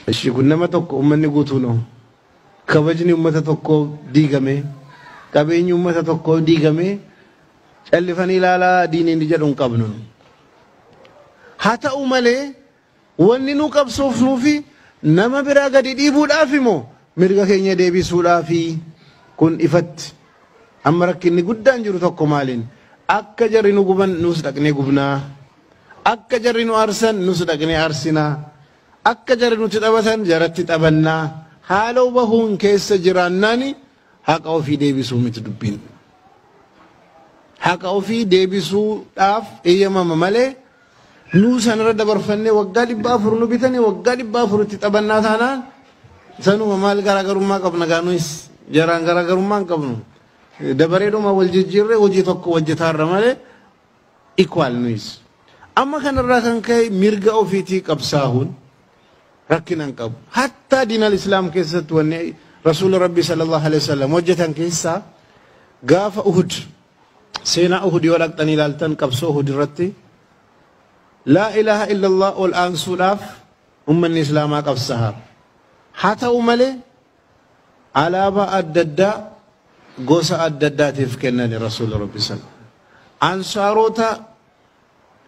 Ishi kun nama tokko, uummanni guutuun kabajni uummata tokkoo diigame, qabeenyi uummata tokkoo diigame, callifanii ilaalaa diiniin jedhu hin qabnu. Haa ta'u malee, wanni nu qabsoofnuufi nama biraa gadi dhiibuudhaaf immoo mirga keenya deebisuudhaafi kun ifatti. Amma rakkinni guddaan jiru tokko maaliin? Akka jarri nu guban nus dhaqnee gubnaa. Akka jarri nu aarsan nus dhaqnee aarsinaa. Akka jarri nuti taphatan jaratti taphannaa. Haala bahuun keessa jiraannaani haqa ofii deebisuu miti dubbiin. Haqa ofii deebisuudhaaf eeyyamama malee, nuu sanarra dabarfannee waggaa 400 nu bitanii waggaa 400tti taphannaa taanaan, sanuma maal garaagarummaa qabna? Gaanuis jaraan garaagarummaa hin qabnu. Dabareedhuma wal jijjiirree hojii tokko hojjetaarra malee equal nuyis. Amma kanarraa kan ka'e mirga ofiitii qabsaahuun rakkina hin qabu. Hattaa diinal islaam keessatti wanni Rasuula Rabbii sallallahu alaihi wasallam hojjetan keessaa, gaafa Uhud, seenaa Uhud yoo dhaqxanii ilaaltan, qabsoo Uhud irratti laa ilaaha illallah ol aansuudhaaf ummanni islaamaa qabsaha. Haa ta'u malee, alaabaa adda addaa gosa adda addaatiif kennani Rasuula Rabbii sallallahu. Ansaarota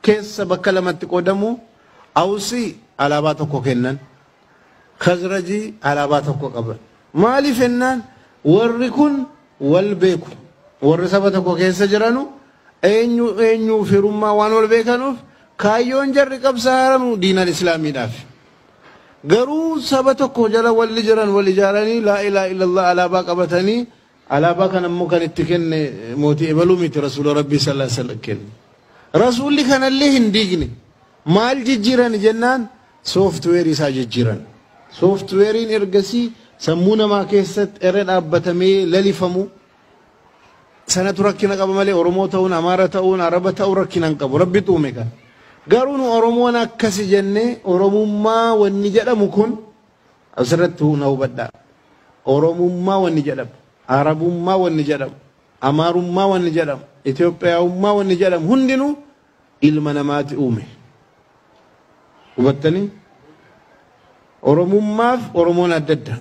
keessa bakka lamatti qoodamu, Awsii alaabaa tokko kennan, Khazrajii alaabaa tokko qaban. Maaliif jennaan, warri kun wal beeku. Warri saba tokko keessa jiranu eenyu eenyu firummaa waan wal beekanuuf, kaayyoon jarri qabsaa'anu diinal islaamiidhaaf. Garuu saba tokko jala walli jiran wal ijaaranii laa ilaaha illallah alaabaa qabatanii, alaabaa kana immoo kan itti kenne mootii ebaluu miti, Rasuula Rabbii sallallahu alaihi wasallam kenne. Rasuulli kanallee hin diigne. Maal jijjiiran jennaan, softwareii isaa jijjiiran. Softwareiin ergasii sammuu namaa keessatti irra dhaabbatamee lalifamu sanatu rakkina qaba malee, Oromoo ta'uun, Amaara ta'uun, Araba ta'uun rakkina hin qabu. Rabbi uume kan. Garuu nu Oromoon akkasi jennee Oromummaa wanni jedhamu kun asirratti na hubadhaa. Oromummaa wanni jedhamu, Arabummaa wanni jedhamu, Amaarummaa wanni jedhamu, Itoophiyaawummaa wanni jedhamu hundinuu ilma namaati uume. Hubattanii? Oromummaaf Oromoon adda adda.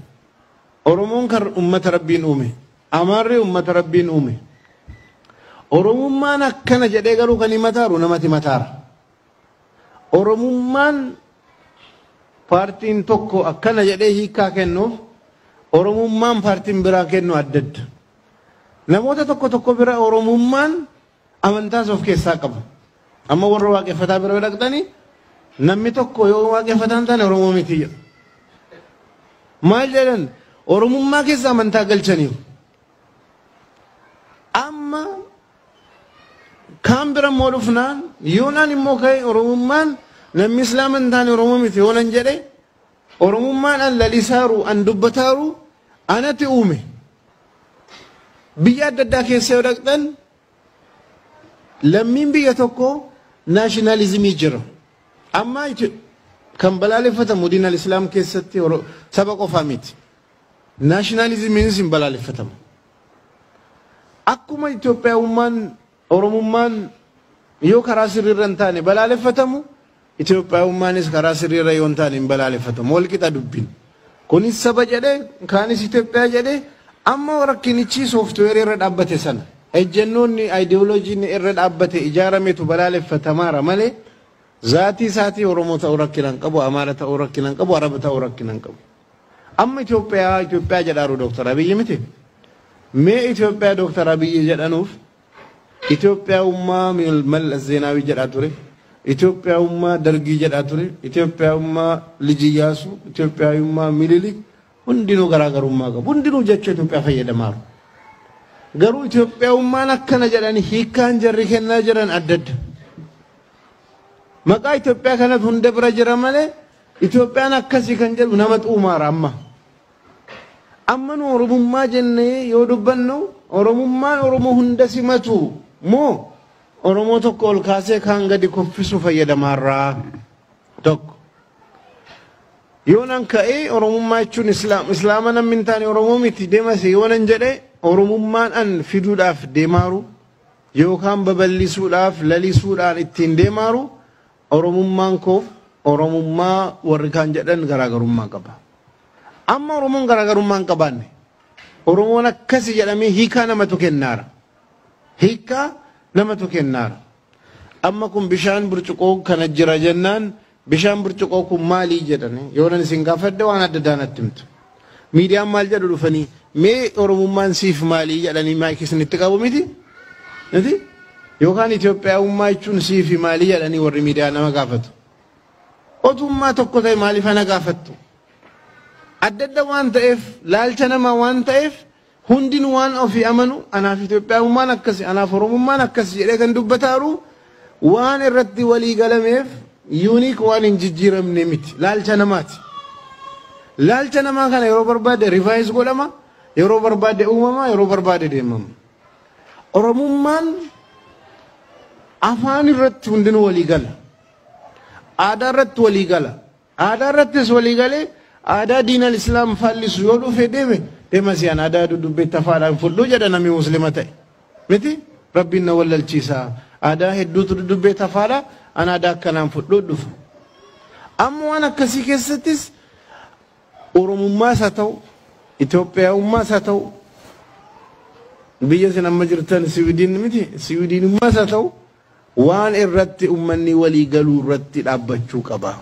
Oromoon kan ummata Rabbiin uume. Amaarri ummata Rabbiin uume. Oromummaan akkana jedhee garuu kan himataaru namatti mataara. Oromummaan paartiin tokko akkana jedhee hiikaa kennuuf, Oromummaan paartiin biraa kennu adda adda. Namoota tokko tokko bira Oromummaan amantaas of keessaa qaba. Amma warra waaqeffataa bira dhaqxanii, namni tokko yoo waaqeffataa hin taane Oromoo miti jedhu. Maal jedhan? Oromummaa keessa amantaa galchaniiru. Amma kaan bira immoo dhufnaan, yoonaan immoo ka'e Oromummaan namni islaama hin taane Oromoo miti yoonan jedhe, Oromummaan an lalisaaru, an dubbataaru anatti uume. Biyya adda addaa keessa yoo dhaqxan, lammiin biyya tokko nationalismii jira. Amma kan balaaleffatamu diinal islaam keessatti saba qofaa miti. Nationalismiinis hin balaaleffatamu. Akkuma Itoophiyaawummaan, Oromummaan yoo karaa sirriirra hin taane balaaleffatamu, Itoophiyaawummaanis karaa sirriirra yoo hin taane hin balaaleffatamu. Walqixa dubbiin. Kunis saba jedhee, kaanis Itoophiyaa jedhee, amma rakkinichi softwareii irra dhaabbate sana. Ejjennoonni aayidiyooloojiin irra dhaabbate ijaarametu balaaleffatamaara malee, zaatii isaatii Oromoo ta'uu rakkina hin qabu, Amaara ta'uu rakkina hin qabu, Araba ta'uu rakkina hin qabu. Amma Itoophiyaa Itoophiyaa jedhaaru Dooktar Abiyyi miti. Mee Itoophiyaa Dooktar Abiyyi jedhanuuf Itoophiyaawummaa Mallas Zeenaawii jedhaa ture. Itoophiyaawummaa Dargii jedhaa ture. Itoophiyaawummaa Liji Iyyaasuu, Itoophiyaawummaa Minilik hundinuu garaagarummaa qabu. Hundinuu jecha Itoophiyaa fayyadamaaru. Garuu Itoophiyaawummaan akkana jedhanii hiikkaan jarri kennaa jiran adda adda. Maqaa Itoophiyaa kanatu hunda bira jira malee, Itoophiyaan akkasii kan jedhu nama xuumaara amma. Amma nu Oromummaa jennee yoo dubbannu, Oromummaan Oromoo hunda simatu moo Oromoo tokko ol kaasee kaan gadi koffisu fayyadamaarraa tokko. Yoo nan ka'ee Oromummaa jechuun Islaam, Islaama namni hin taane Oromoo miti deemase yoo nan jedhe, Oromummaan an fiduudhaaf deemaaru yookaan babal'isuudhaaf lalisuudhaan ittiin deemaaru Oromummaan koof Oromummaa warri kaan jedhan garaagarummaa qaba. Amma Oromoon garaagarummaa hin qabaanne. Oromoon akkasi jedhamee hiikaa namatu kennaara. Hiikaa namatu kennaara. Amma kun bishaan burcuqoo kana jira jennaan bishaan burcuqoo kun maalii jedhani yoo nan isin gaafadhe waan adda addaa natti himtu. Miidiyaan maal jedhu dhufanii mee Oromummaan siif maalii jedhanii maayikii isinitti qabu miti? Miti? Yookaan Itoophiyaawummaa jechuun siif maalii jedhanii warri miidiyaa nama gaafatu. Otummaa tokko ta'e maaliif ana gaafattu? Adda adda waan ta'eef laalcha namaa waan ta'eef hundinuu waan ofii amanu anaaf Itoophiyaawummaan akkasi anaaf Oromummaan akkasi jedhee kan dubbataaru waan irratti walii galameef yuuniik waan hin jijjiiramne miti laalcha namaati. Laalcha namaa kana yeroo barbaade rivaayis godhama, yeroo barbaade uumama, yeroo barbaade deemama. Oromummaan afaan irratti hundinuu walii gala. Aadaa irratti walii gala. Aadaa irrattis walii galee aadaa diinal islaam faallisu yoo dhufe deeme deema siyaan aadaa dudubbeetti afaadhaan fudhuu jedha namni muslima ta'e. Miti? Rabbiin na wallalchiisa. Aadaa hedduutu dudubbeetti afaadha an aadaa akkanaan fudhuu dhufa. Amma waan akkasii keessattis Oromummaas haa ta'u, Itoophiyaawummaas haa ta'u, biyya isin amma jirtan Siwiidin miti, Siwiidinummaas haa ta'u, waan irratti ummanni walii galuu irratti dhaabbachuu qaba.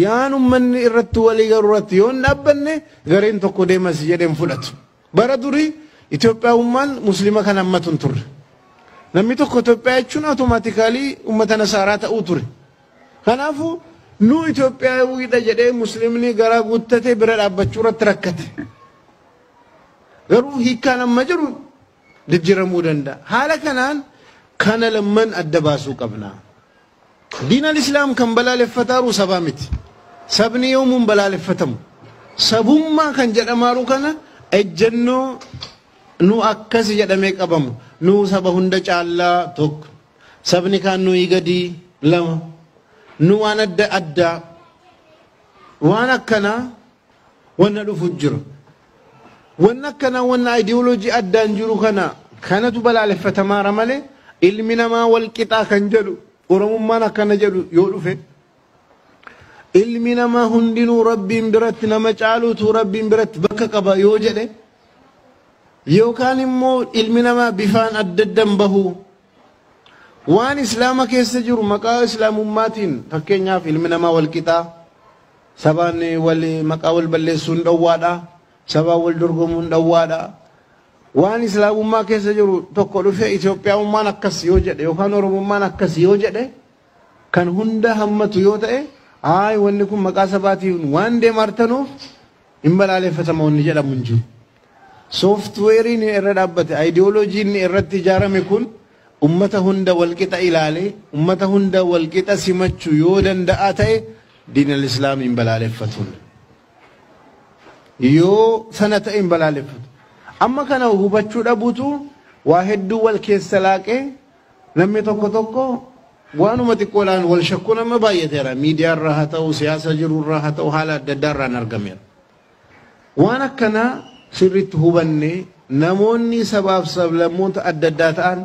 Yaan ummanni irratti walii galuu irratti yoo hin dhaabbanne gareen tokko deemas jedheen fudhatu. Bara durii Itoophiyaawummaan muslima kan hammatu hin turre. Namni tokko Itoophiyaa jechuun automaatikaalii uummata Nasaaraa ta'uu ture. Kanaafuu nu Itoophiyaawidha jedhee muslimni garaa guuttatee bira dhaabbachuu irratti rakkate. Garuu hiikkaan amma jiru jijjiiramuu danda'a. Haala kanaan kana lamman adda baasuu qabna. Diinal Islaam kan balaaleffataaru sabaa miti. Sabni yoomuun balaaleffatamu. Sabummaa kan jedhamaaru kana ejjennoo nu akkasi jedhamee qabamu. Nu saba hunda caallaa tokko. Sabni kaan nuyi gadii lama. Nu waan adda addaa. Waan akkanaa wanna dhufu jira. Wanna akkanaa wanna ayidiyooloojii addaan jiru kana kanatu balaaleffatamaara malee ilmi namaa wal qixaa kan jedhu Oromummaan akkana jedhu yoo dhufe ilmi namaa hundinuu Rabbiin biratti nama caaluutu Rabbiin biratti bakka qaba yoo jedhe yookaan immoo ilmi namaa bifaan adda addan bahu waan islaama keessa jiru maqaa islaamummaatiin fakkeenyaaf ilmi namaa wal qixaa sabaan wal maqaa wal balleessuun dhowwaadha sabaan wal dorgomuun dhowwaadha waan islaamummaa keessa jiru tokko dhufe Itoophiyaawummaan akkas yoo jedhe yookaan Oromummaan akkas yoo jedhe kan hunda hammatu yoo ta'e ayi wanni kun maqaa sabaatiin waan deemartanuuf hin balaaleffatama wanni jedhamu hin jiru. Sooftiweeriin irra dhaabbate ayidiyooloojiin irratti ijaarame kun ummata hunda walqixa ilaalee ummata hunda walqixa simachuu yoo danda'a ta'e diinal islaam hin balaaleffatuun. Yoo sana ta'e hin balaaleffatu. Amma kana hubachuu dhabuutu waa hedduu wal keessa laaqee namni tokko tokko waanuma xiqqoodhaan wal shakkuun amma baay'ateera. Miidiyaarraa haa ta'u, siyaasa jirurraa haa ta'u, haala adda addaarraan argameera. Waan akkanaa sirriitti hubannee namoonni sabaaf sablammoota adda addaa ta'an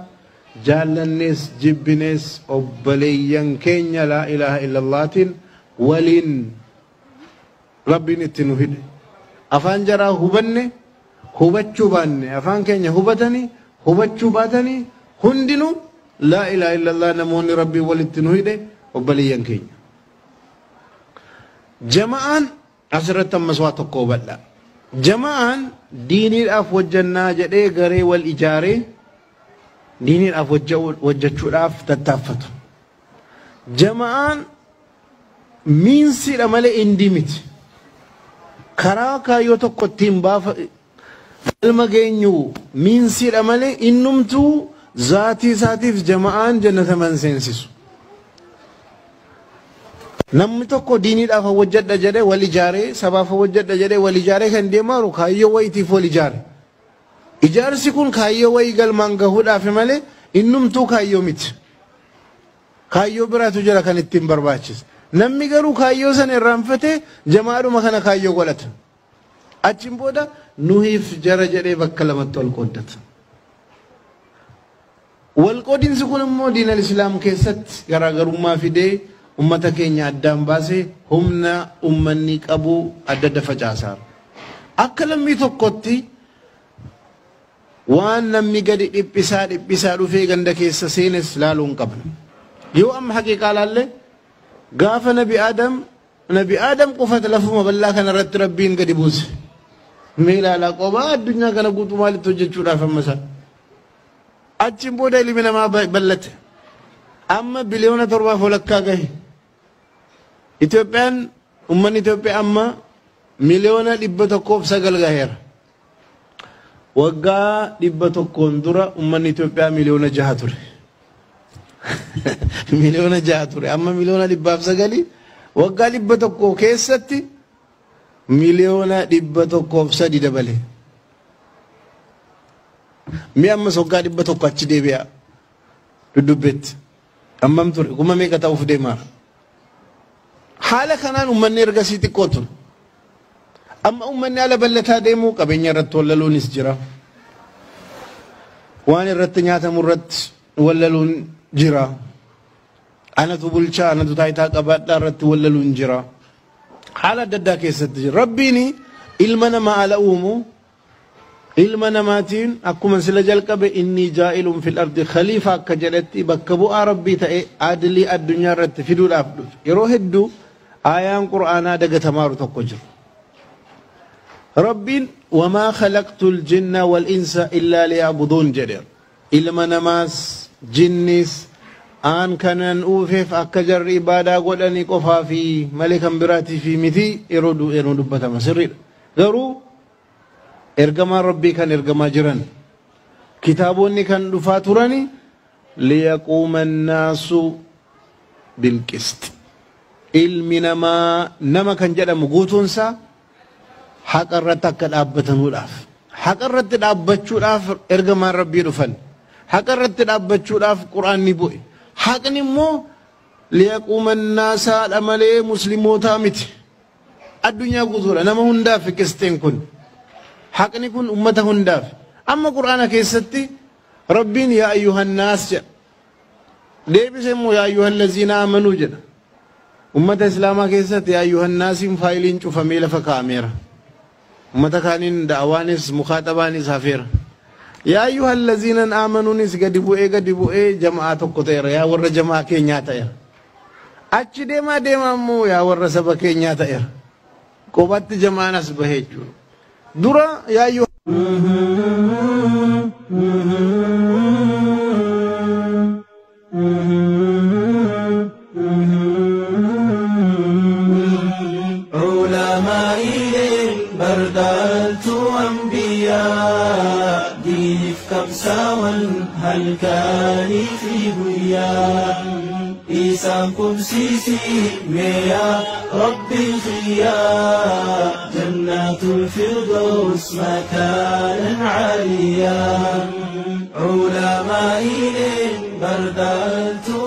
jaallannees jibbinees obboleeyyan keenya laa ilaaha illallaatiin waliin Rabbiin itti nu hidhe. Afaan jaraa hubanne hubachuu baanne afaan keenya hubatanii hubachuu baatanii hundinuu laa ilaaha illallah namoonni Rabbiin walitti nu hidhe obboleeyyan keenya. Jama'aan asirratti ammas waa tokko hubadha. Jama'aan diiniidhaaf hojjannaa jedhee garee wal ijaaree diiniidhaaf hojjechuudhaaf tattaaffatu. Jama'aan miinsiidha malee indii miti. Karaa kaayyoo tokko ittiin baafa galma geenyu miinsiidha malee innumtuu zaatii isaatiif jama'aan jannataman seensisu. Namni tokko diiniidhaaf hojjedha jedhee wal ijaaree sabaaf hojjedha jedhee wal ijaaree kan deemaaru kaayyoo wayiitiif wal ijaare. Ijaarsi kun kaayyoo wayii galmaan gahuudhaaf malee innumtuu kaayyoo miti. Kaayyoo biraatu jira kan ittiin barbaachise. Namni garuu kaayyoo sana irraanfatee jamaadhuma kana kaayyoo godhata. Achiin booda nuhiif jara jedhee bakka lamatti wal qooddata. Wal qoodinsi kun immoo diinal islaam keessatti garaagarummaa fidee Ummata keenya addaan baasee humna ummanni qabu adda adda facaasaara. Akka lammii tokkotti waan namni gadi dhiphisaa dhiphisaa dhufee ganda keessa seenes laaluu hin qabnu. Yoo amma haqiiqaa laalle, gaafa Nabi Aadam qofatu lafuma bal'aa kanarratti Rabbiin gadi buuse. Mee ilaalaa, qophaa addunyaa kana guutuu maalitti hojjechuudhaaf amma isaa? Achiin booda ilmi namaa bal'ate. Amma biliyoona 7.5 gahe. Itoophiyaan, uummanni Itoophiyaa amma miliyoona 109 gaheera. Waggaa 100n dura uummanni Itoophiyaa miliyoona 6 ture. Miliyoona 6 ture. Amma miliyoona 109. Waggaa 100 keessatti miliyoona 103 dabale. Mi'a ammas waggaa 100 achi deebi'a. Dudubbeetti. Ammam ture? Kuma meeqa ta'uuf deemaa? Haala kanaan uummanni ergasii xiqqoo ture. Amma uummanni ala bal'ataa deemuu, qabeenya irratti wallaluunis jira. Waan irratti nyaatamu irratti wallaluun jira. Anatu bulchaa, anatu taayitaa qabaadhaa irratti wallaluun jira. Haala adda addaa keessatti jira. Rabbiin ilma namaa ala uumu, ilma namaatiin akkuma sila jalqabe "إني جاعل في الأرض خليفة" akka jedhetti, bakka bu'aa Rabbii ta'e adilii addunyaa irratti fiduudhaaf dhufe. Yeroo hedduu aayaan Qur'aanaa dagatamaaru tokko jiru. Rabbiin "وما خلقت الجن والإنس إلا ليعبدون" jedheera. Ilma namaas jinnis aan kanan uufeef akka jarri ibaadaa godhanii qofaa fi malee kan biraatii fi miti yeroo dubbatama sirriidha. Garuu ergamaan Rabbii kan ergamaa jiran, kitaabonni kan dhufaa turani ليقوم الناس بالقسط. Ilmi namaa, nama kan jedhamu guutuunsaa haqa irratti akka dhaabbatanuudhaaf. Haqa irratti dhaabbachuudhaaf ergamaan Rabbii dhufan. Haqa irratti dhaabbachuudhaaf Quraanni bu'e. Haqni immoo ليقوم الناس dha malee muslimootaa miti. Addunyaa guutuudha, nama hundaaf qisxeen kun. Haqni kun ummata hundaaf. Amma Quraana keessatti Rabbiin "يا أيها الناس" jedha. Deebise immoo "يا أيها الذين آمنوا" jedha. Ummata Islaamaa keessatti "يا أيها الناس" iin faayiliin cufamee lafa kaa'ameera. Ummata kaaniin da'awaanis mukaaxabaanis hafeera. "يا أيها الذين آمنوا" nis gadi bu'ee gadi bu'ee jama'aa tokko ta'eera. Yaa warra jama'aa keenyaa ta'eera. Achi deemaa deemaa immoo yaa warra saba keenyaa ta'eera. Qobatti jama'aan as bahee jechuudha. Dura يا أيها Ulamaa'ileen bardaaltu ambiyaa, diiniif qabsaawwan halkanii fi guyyaa. Isaan qubsiisii meeyaa Rabbi xiyyaa, jannatul firdaus makaanan caaliyaa. Ulamaa'ileen bardaaltu